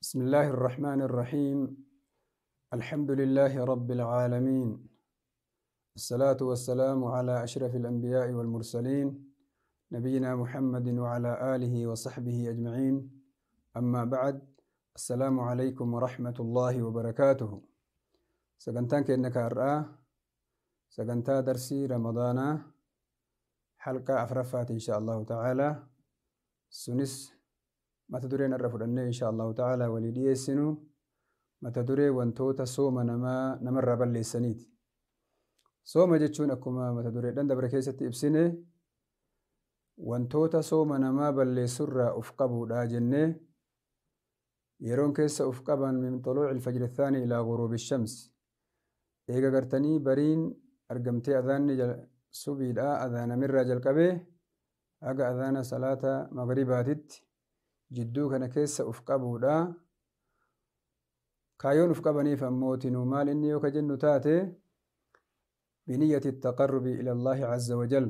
بسم الله الرحمن الرحيم. الحمد لله رب العالمين، الصلاة والسلام على أشرف الأنبياء والمرسلين، نبينا محمد وعلى آله وصحبه أجمعين. أما بعد، السلام عليكم ورحمة الله وبركاته. Sagantaan keenya har'aa sagantaa darsii Ramadaanaa halqaa afraffaati insha Allahu ta'ala. Sunis mata dureen irra fudhannee insha Allahu ta'ala walii dhiyeessinu mata duree wantoota sooma namaa namarraa balleessaniiti. Sooma jechuun akkuma mata dureedhaan dabre keessatti ibsine wantoota sooma namaa balleessurraa of qabuudha jennee, yeroon keessa of qaban min xuluuci alfajri athaani ilaa ghuruubi shams, eega gartanii bariin argamtee adhaanni subiidha adhaanamirraa jalqabee haga adhaana salaata magribaatitti jidduu kana keessa uf qabuudha. Kaayyoon uf qabaniif ammootinuu maal inni yoo ka jennu taate, biniyyati taqarrubi ila Allaahi azza wajal,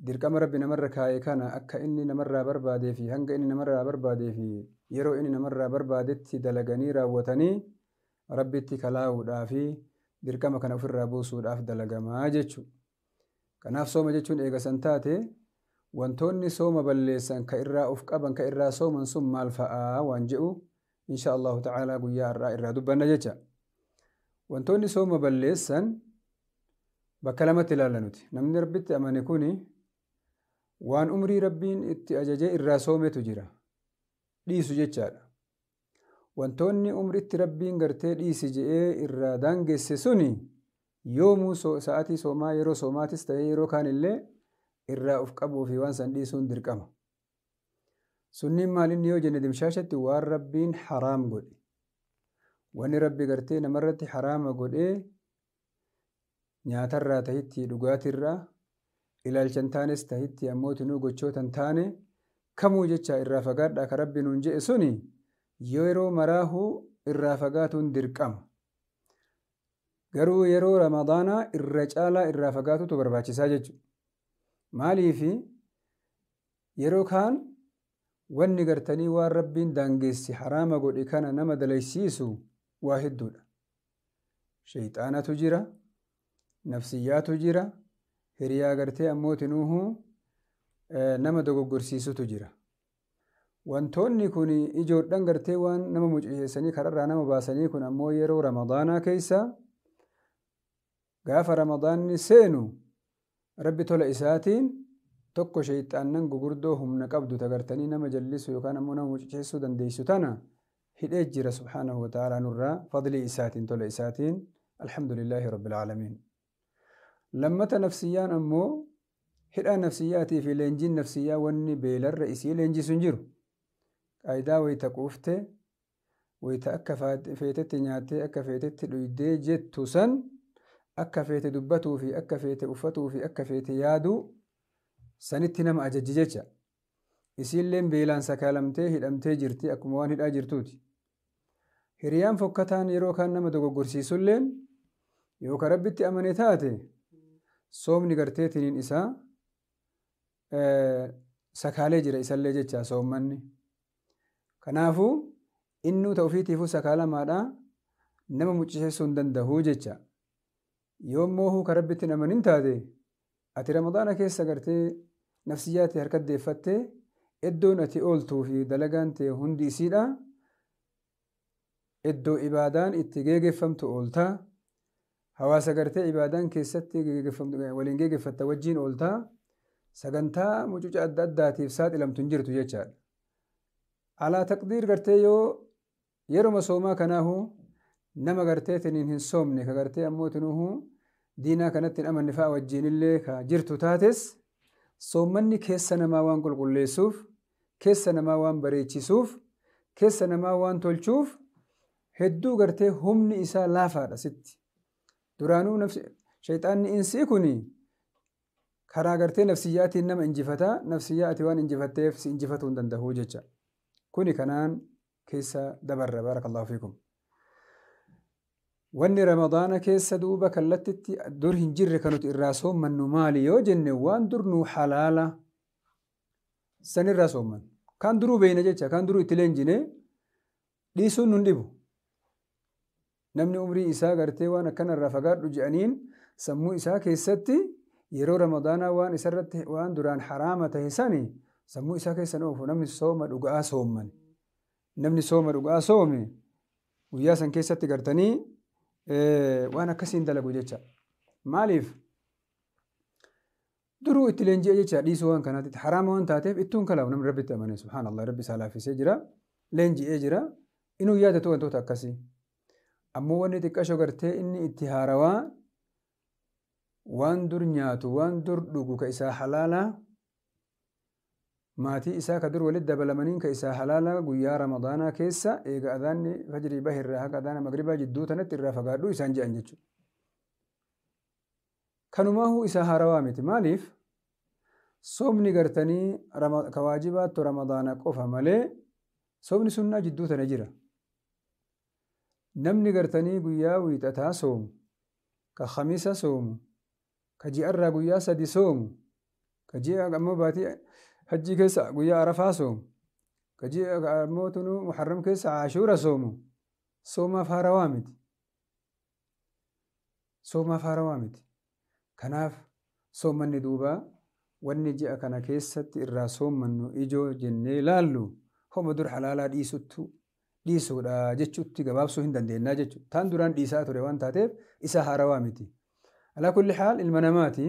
dirqama Rabbi namarra kaa'e kana akka inni namarraa barbaadee fi hanga inni namarraa barbaadee fi yeroo inni namarraa barbaadetti dalaganii raawwatanii Rabbitti kalaa'uudhaa fi dirqama kana ofirraa buusuudhaaf dalagamaa jechuudha. Kanaaf sooma jechuun eega san taate, wantoonni sooma balleessan ka irraa of qaban, ka irraa sooman sun maal fa'aa waan jedhu insha Allahu ta'ala guyyaa har'aa irraa dubbanna jecha. Wantoonni sooma balleessan bakka lamatti ilaalla nuti. Namni Rabbitti amane kuni waan umrii Rabbiin itti ajajee irraa soometu jira. Dhiisu jechaadha. Wantoonni umritti Rabbiin gartee dhiisi je'ee irraa daangesse suni yoomuu sa'aatii soomaa, yeroo soomaatis ta'ee yeroo kaan illee irraa of qabuu fi waan san dhiisuun dirqama. Sunniin maal inni yoo jenne, dimshaashatti waan Rabbiin haraam godhe. Wanni Rabbi gartee namarratti haraama godhee nyaatarraa tahitti, dhugaatirraa, ilaalcha hin taanes tahitti, ammootinuu gochoota hin taane kamuu jecha irraa fagaadhaa ka Rabbi nuun je'e suni yeroo maraahuu irraa fagaatuun dirqama. Garuu yeroo Ramadaanaa irra caalaa irraa fagaatutu barbaachisaa jechuudha. Maaliifi yeroo kaan wanni gartanii waan Rabbiin daangeessi haraama godhe kana nama dalaysiisu waa hedduudha. Shayxaanatu jira, nafsiyyaatu jira, hiriyaa gartee ammootinuuhu nama dogoggorsiisutu jira. Wantoonni kun ijoodhaan gartee waan nama mucuceessanii kararraa nama baasanii kun ammoo yeroo Ramadaanaa keessa gaafa Ramadaanni seenu Rabbi tola isaatiin tokko shayxaannan gugurdoo humna qabdu tagartanii nama jallisu yookaan ammoo nama mucuceessuu dandeessu tana hidhee jira subhaanahu wa ta'aalaa nurraa fadlii isaatiin, tola isaatiin, alhamdulillaahi rabbil aalamiin. Lammata nafsiyyaan ammoo hidhaa nafsiyyaatii fi leenjiin nafsiyyaa wanni beelarra isii leenjisu hin jiru. Qaayidaa wayita quuftee wayita akka feetetti nyaattee akka feetetti dhuydee jettu san akka feete dubbatuu fi akka feete uffatuu fi akka feete yaaduu sanitti nama ajajji jecha. Isiilleen beelaan sakaalamtee hidhamtee jirti, akkuma waan hidhaa jirtuuti. Hiriyaan fokkataan yeroo kaan nama dogoggorsiisulleen yoo ka Rabbitti amane taate soomni garteetiniin isaa sakaalee jira isallee jecha soommanni. Kanaafuu innuu ta'u ofiitiifuu sakaalamaadha, nama mucciseessuu hin danda'uu jecha. Yoommoo ka Rabbitti hin amanin taate ati Ramadaana keessa gartee nafsiyyaa ta'e harka deeffattee iddoon ati ooltuu fi dalagaan ta'e hundi isiidha. Iddoo ibaadaan itti geeggeeffamtu ooltaa. Hawaasa gartee ibaadaan keessatti waliin geeggeeffatta wajjin ooltaa. Sagantaa mucuca adda addaatiif saaxilamtu hin jirtu jechaadha. Alaa taqdiir gartee yoo yeruma soomaa kanaahuu nama gartee tiniin hin soomne ka gartee ammoo tinuuhuu diinaa kanatti hin amanne fa'a wajjiinillee ka jirtu taates, soommanni keessa namaa waan qulqulleessuuf, keessa namaa waan bareechisuuf, keessa namaa waan tolchuuf hedduu gartee humni isaa laafaadha sitti. Duraanuu shayxaanni insii kuni karaa gartee nafsiyyaatiin nama injifataa, nafsiyyaa ati waan injifatteef si injifatuu hin danda'u jecha. Kuni kanaan keessa dabarra, baarakallahu fiikum. Wanni Ramadaana keessa duuba kallattitti dur hin jirre kan nuti irraa soommannu maali yoo jenne, waan dur nuu halaala sanirraa soommannu. Kaan duruu beeyna jecha, kaan duruu itti leenjine. Dhiisuun nun dhibu. Namni umrii isaa gartee waan akkanarraa fagaadhu je'aniin sammuu isaa keessatti yeroo Ramadaanaa waan isarratti waan duraan haraama tahe sani sammuu isaa keessa oofu namni sooma dhugaa soomman. Namni sooma dhugaa soome guyyaa san keessatti gartanii waan akkasiin dalagu jecha. Maaliif? Duruu itti leenji'e jecha dhiisuu waan kanaatti haraama waan taateef ittuun kalaafu namni Rabbitti amane subhaanallah Rabbi isaa laaffisee jira leenji'ee jira inuu yaadatu wantoota akkasii. Ammoo wanni xiqqasho gartee inni itti haarawaa waan dur nyaatu waan dur dhugu ka isaa halaalaa maatii isaa ka dur walitti dabalamaniin ka isaa halaalaa guyyaa Ramadaanaa keessa eega adaanni fajrii bahirraa haga adaana magribaa jidduu tanatti irraa fagaadhu isaan je'an jechuudha. Kanumaahuu isaa haarawaa miti. Maaliif? Soomni gartanii ka waajibaattu Ramadaana qofa malee soomni sunnaa jidduu tana jira. Namni gartanii guyyaa wiixataa soomu, ka khamiisa soomu, ka ji'arraa guyyaa 3 soomu, ka ji'a ammoo baatii hajjii keessa guyyaa Arafaa soomu, ka ji'a ammoo tunuu Muharram keessa Ashuura soomu, soomaaf haarawaa miti. Soomaaf haarawaa miti. Kanaaf soommanni duubaa wanni ji'a kana keessatti irraa soommannu ijoo jennee laallu homa dur halaalaa dhiisuttu dhiisuudha jechuutti gabaabsuu hin dandeennaa jechuudha. Taan duraan dhiisaa ture waan taateef isa haarawaa miti. Alaa kulli haal ilma namaati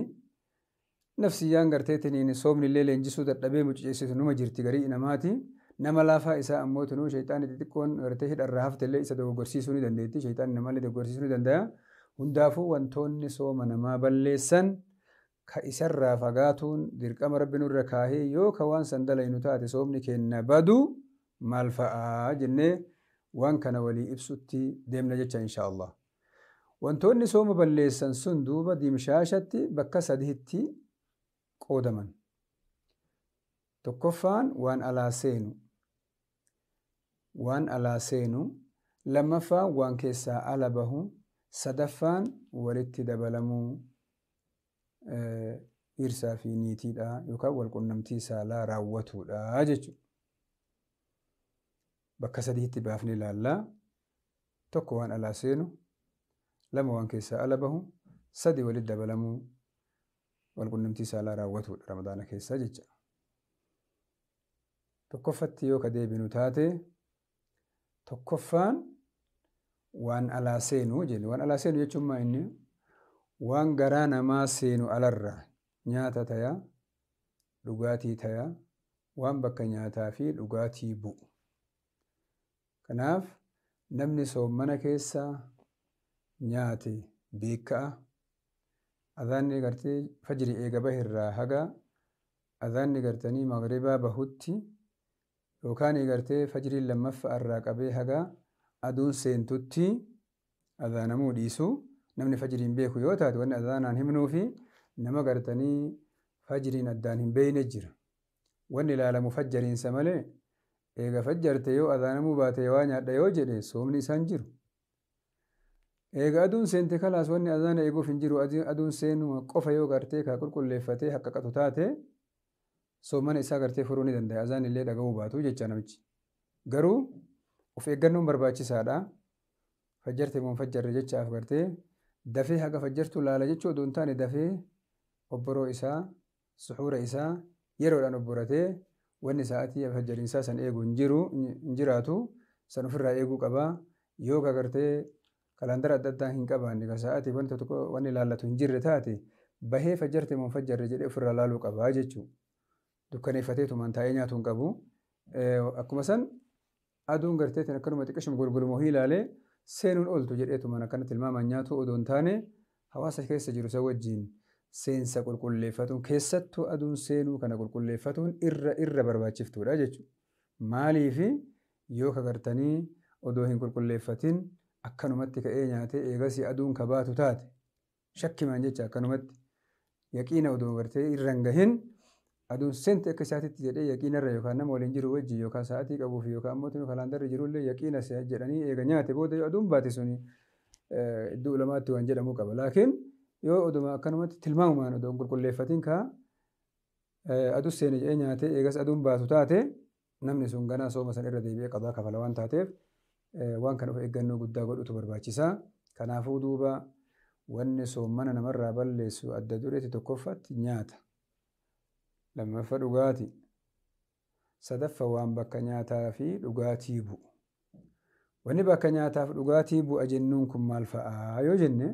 nafsiyyaan garteetiniin soomni illee leenjisuu dadhabee mucuceessitu numa jirti garii namaati. Nama laafaa isaa ammoo tunuu shayxaanni xixiqqoon gartee hidharraa hafte illee isa dogoggorsiisuu ni dandeetti. Shayxaanni namallee dogoggorsiisuu ni danda'a. Hundaafuu wantoonni sooma namaa balleessan ka isarraa fagaatuun dirqama Rabbi nurra kaahee yoo ka waan san dalaynu taate soomni keenya badu maal fa'aa jennee waan kana walii ibsutti deemna jecha inshaallah. Wantoonni sooma balleessan sun duuba dimshaashatti bakka sadiitti qoodaman. Tokkoffaan waan alaa seenu. Waan alaa seenu. Lammaffaan waan keessaa ala bahu. Sadaffaan walitti dabalamuu dhirsaa fi niitiidha yookaan walqunnamtii saalaa raawwatuudha jechuudha. Bakka sadiitti baafnee ilaallaa. Tokko waan alaa seenu, lama waan keessaa ala bahu, sadi walitti dabalamuu walqunnamtii saalaa raawwatuudha Ramadaana keessa jecha. Tokkoffatti yoo ka deebinu taate tokkoffaan waan alaa seenu jenne. Waan alaa seenu jechuun maa inni waan garaa namaa seenu alarraa nyaata tayaa, dhugaatii tayaa, waan bakka nyaataa fi dhugaatii bu'u. Kanaaf namni soommana keessa nyaate beeka'a. Adaanni gartee fajrii eega bahirraa haga adaanni gartanii maghribaa bahutti yookaan gartee fajriin lammaffaa irraa qabee haga aduun seentutti adaanamuu dhiisu. Namni fajriin beeku yoo taate wanni adaanaan himnuu fi nama gartanii fajriin addaan hin beekne jira. Wanni ilaalamu fajjariinsa malee eega fajjarte yoo adaanamuu baate waa nyaadha yoo jedhe soomni isaan jiru. Eega aduun seente kalaas wanni adaana eeguuf hin jiru. Aduun seenuma qofa yoo gartee kaa qulqulleeffatee haqqaqatu taate soomana isaa gartee furuu ni danda'a. Azaan illee dhaga'uu baatu jecha namichi. Garuu of eeggannoon barbaachisaadha. Fajjarte moo fajjarre jechaaf gartee dafee haga fajjartu laala jechuu odoo hin taane dafee obboroo isaa suxuura isaa yeroodhaan obboratee wanni sa'aatii fajjariinsaa san eegu hin jiru hin jiraatu san ofirraa eeguu qabaa. Yoo ka gartee kalaandara adda addaa hin qabaanne ka sa'aatii wanta tokko wanni laallatu hin jirre taate bahee fajjarte moo fajjarre jedhee ofirraa laaluu qabaa jechuudha. Dukkaneeffateetumaan taa'ee nyaatu hin qabu. Akkuma san aduun garteetiin akkanuma xiqqashuma gulgulmoo ilaalee seenuun ooltu jedheetumaan akkana tilmaamaan nyaatu odoo hin taane hawaasa keessa jiru isa wajjin seensa qulqulleeffatuun keessattuu aduun seenuu kana qulqulleeffatuun irra barbaachiftuudha jechuudha. Maaliifi yoo ka gartanii odoo hin qulqulleeffatin akkanumatti ka'ee nyaatee eegasii aduun ka baatu taate shakkimaan jecha akkanumatti yaqiina odoo gartee irra hin gahin aduun seente akka isaatitti jedhee yaqiinarra yookaan nama waliin jiru wajjin yookaan sa'aatii qabuuf yookaan ammoo kalaandarri jirullee yaqiina jedhanii eega nyaate booda yoo aduun baate suni iddoo ulamaatti waan jedhamu qaba. Laakiin yoo oduma akkanumatti tilmaamumaan odoo hin qulqulleeffatin kaa aduu seene jedhee nyaatee eegas aduun baatu taate namni sun ganaa sooma san irra deebi'ee qadaa kafala waan taateef Waan kana of eeggannoo guddaa godhutu barbaachisaa. Kanaafuu duuba wanni soommana namarraa balleessu adda dureetti tokkoffaatti nyaata. Lammaffaa dhugaatii. Sadaffaa waan bakka nyaataa fi dhugaatii bu'u. Wanni bakka nyaataaf dhugaatii bu'a jennuun kun maal fa'aa yoo jenne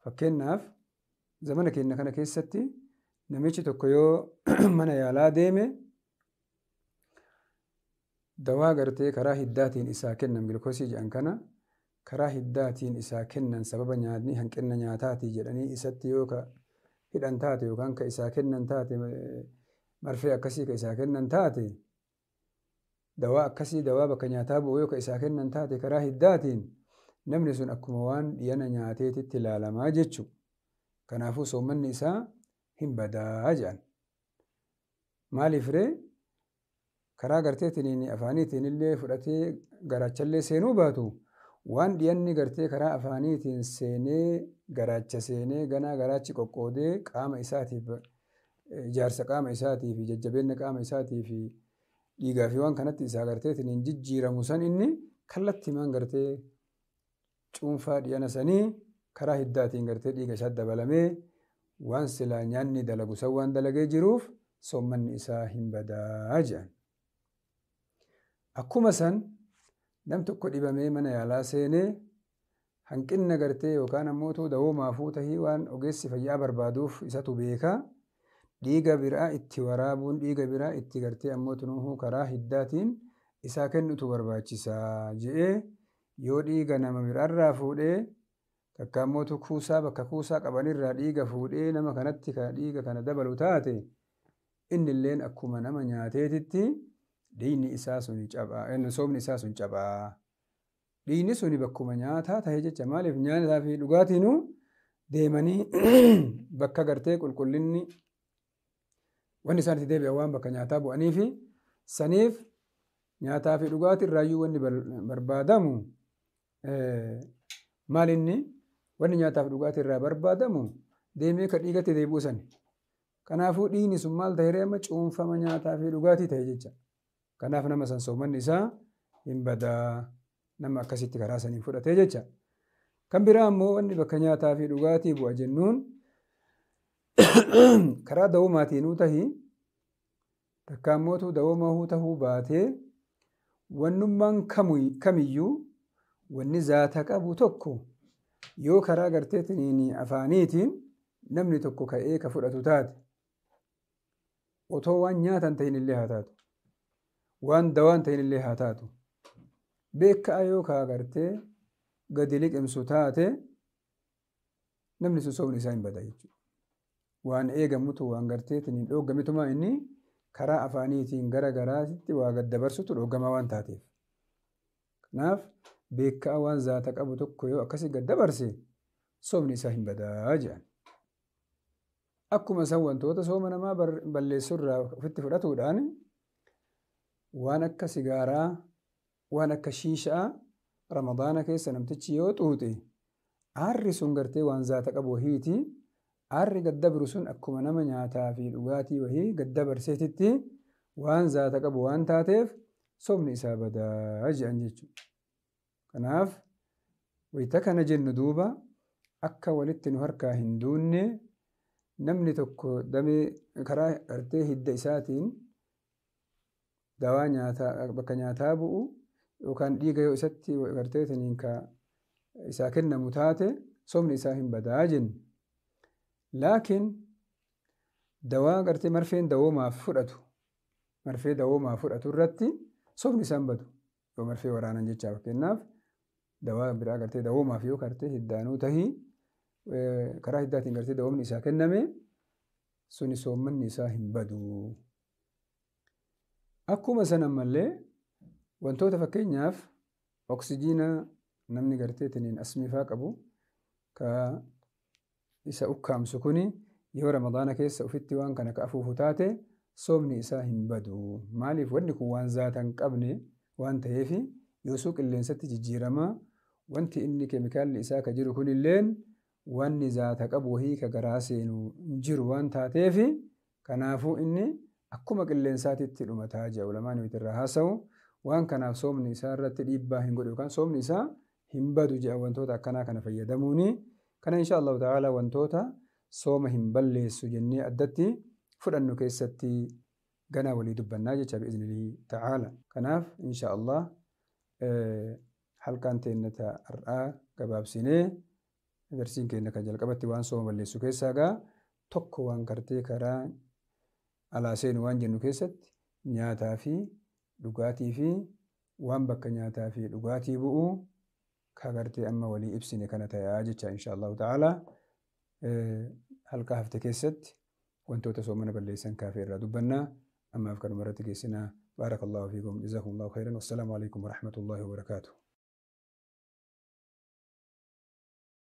fakkeenyaaf zamana keenya kana keessatti namichi tokko yoo mana yaalaa deeme dawaa gartee karaa hiddaatiin isaa kennan gilkoosii jedhan kana karaa hiddaatiin isaa kennan sababa nyaatni hanqina nyaataatii jedhanii isatti yoo ka hidhan taate yookaan ka isaa kennan taate marfee akkasii ka isaa kennan taate dawaa akkasii dawaa bakka nyaataa bu'u yoo ka isaa kennan taate karaa hiddaatiin namni sun akkuma waan dhiyana nyaateetitti ilaalamaa jechuudha. Kanaafuu soommanni isaa hin badaa jedhan. Maaliif ree karaa garteetiin afaaniitiin illee fudhatee garaachallee seenuu baatu waan dhiyanni gartee karaa afaaniitiin seenee garaacha seenee ganaa garaachi qoqqoodee qaama isaatiif ijaarsa qaama isaatii fi jajjabeenya qaama isaatii fi dhiigaa fi waan kanatti isaa garteetiin hin jijjiiramu san inni kallattiimaan gartee cuunfaa dhiyana sanii karaa hiddaatiin gartee dhiiga isaa dabalamee waan silaa nyaanni dalagu san waan dalagee jiruuf soommanni isaa hin badaa jedhan. Akkuma san nam tokko dhibamee mana yaalaa seenee hanqina gartee yookaan ammoo dawoomaafuu tahii waan ogeessi fayyaa barbaaduuf isatu beekaa. Dhiiga biraa itti waraabuun dhiiga biraa itti gartee ammoo tunuuhuu karaa hiddaatiin isaa kennutu barbaachisaa je'ee yoo dhiiga nama biraarraa fuudhee takka ammoo kuusaa bakka kuusaa qabanirraa dhiiga fuudhee nama kanatti dhiiga kana dabalu taate innilleen akkuma nama nyaateetitti dhiigni isaa suni cabaa soomni isaa sun cabaa. Dhiigni suni bakkuma nyaataa ta'e jecha maaliif nyaataa fi dhugaatiinuu deemanii bakka gartee qulqullinni wanni isaan itti deebi'an waan bakka nyaataa bu'anii fi saniif nyaataa fi dhugaatii irraayyuu wanni barbaadamu maal inni wanni nyaataaf dhugaatii irraa barbaadamu deemee ka dhiigatti deebi'u sani. Kanaafuu dhiigni sun maal ta'e amma cuunfama nyaataa fi dhugaatii ta'e jecha. Kanaaf nama san soommanni isaa hin badaa nama akkasitti karaa saniin fudhatee jecha. Kan biraa ammoo wanni bakka nyaataa fi dhugaatii bu'a jennuun karaa dawoomaatiinuu tahii takka ammootu dawoomahuu tahuu baatee wannummaan kamiyyuu wanni zaata qabu tokko yoo karaa garteetiin afaaniitiin namni tokko ka'ee ka fudhatu taate otoo waan nyaatan ta'in illee haa taatu waan dawaan ta'in illee haa taatu beekaa yoo kaa gartee gadi liqimsu taate namni sun soomni isaa hin bada jechuudha. Waan eegamutu waan garteetiin hin dhooggamituma inni karaa afaaniitiin gara garaatti waa gad dabarsutu dhooggamaa waan taateef. Kanaaf beekaa waan zaata qabu tokko yoo akkasii gad dabarse soomni isaa hin badaa jedhan. Akkuma isaan wantoota sooma namaa balleessurraa ofitti fudhatuudhaan waan akka sigaaraa, waan akka shiishaa Ramadaana keessa namtichi yoo xuuxe aarri sun gartee waan zaata qabu wahiiti. Aarri gad dabru sun akkuma nama nyaataa fi dhugaatii wahii gad dabarseetitti waan zaata qabu waan taateef soomni isaa badaa jedhan jechuudha. Kanaaf wayita kana jennu duuba akka walitti nu harkaa hin duunne namni tokko damee karaa gartee hidda isaatiin dawaa nyaataa bakka nyaataa bu'u yookaan dhiiga yoo isatti garteetiniin ka isaa kennamu taate soomni isaa hin badaa jenna. Laakiin dawaa gartee marfeen dawoomaaf fudhatu marfee dawoomaaf fudhatu irratti soomni isaa hin badu yoo marfee waraanan jechaa fakkeenyaaf dawaa biraa gartee dawoomaaf yoo gartee hiddaanuu tahii karaa hiddaatiin gartee dawoomni isaa kenname suni soommanni isaa hin badu. Akkuma san ammallee wantoota fakkeenyaaf oksijiina namni garteetiniin asmiifaa qabu ka isa ukkaamsu kuni yoo Ramadaana keessa ofitti waan kana ka afuufu taate soomni isaa hin badu. Maaliif wanni kun waan zaata hin qabne waan ta'eef yoosuu qilleensatti jijjiiramaa wanti inni keemikaalli isaa ka jiru kunilleen wanni zaata qabu wahii ka garaa seenu hin jiru waan taateef kanaafuu inni akkuma qilleensaatitti dhumataa jira. Ulamaan nuti irraa haasa'u Waan kanaaf soomni isaa irratti dhiibbaa hin godhu yookaan soomni isaa hin badu jedha wantoota akkanaa kana fayyadamuuni. Kana insha Allahu ta'ala wantoota sooma hin balleessu jennee addatti fudhannu keessatti ganaa walii dubbannaa jecha bi'iznillaahi ta'ala. Kanaaf insha Allah halkaan teenna har'aa gabaabsinee darsiin keenya kan jalqabatti waan sooma balleessu keessaa gaa tokko waan gartee karaa alaa seenu waan jennu keessatti nyaataa fi dhugaatii fi waan bakka nyaataa fi dhugaatii bu'u ka gartee amma walii ibsine kana ta'aa jecha insha Allahu ta'ala halkaa hafte keessatti wantoota soomana balleessan kaafee irraa dubbannaa ammaaf kanuma irratti geessinaa. Baarakallahu fiikum, jazakumullahu khairan, wassalaamu alaikum warahmatullahi wabarakaatuh.